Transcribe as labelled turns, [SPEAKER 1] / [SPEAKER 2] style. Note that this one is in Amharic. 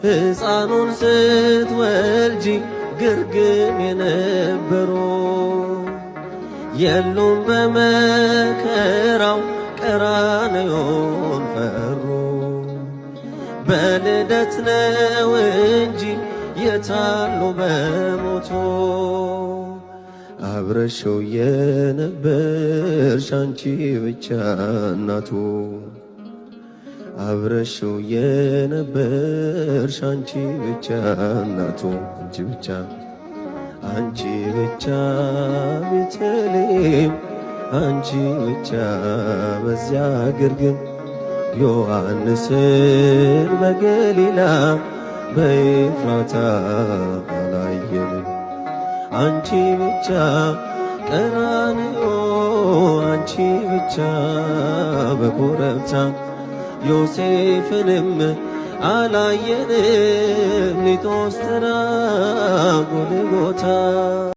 [SPEAKER 1] ሕፃኑን ስትወልጂ ግርግም የነበሩ የሉም በመከራው ቀራንዮን ፈሩ። በልደት ነው እንጂ የታሉ በሞቱ። አብረሽው የነበርሽ አንቺ ብቻ እናቱ፣ አብረሽው የነበርሽ አንቺ ብቻ እናቱ፣ አንቺ ብቻ፣ አንቺ ብቻ ቤተልሔም፣ አንቺ ብቻ በዚያ ግርግም፣ ዮሐንስን በገሊላ በኤፍራታ አላየንም። አንቺ ብቻ ቀራንዮ፣ አንቺ ብቻ በኮረብታ፣ ዮሴፍንም አላየንም ሊቶስትራ ጎልጎታ።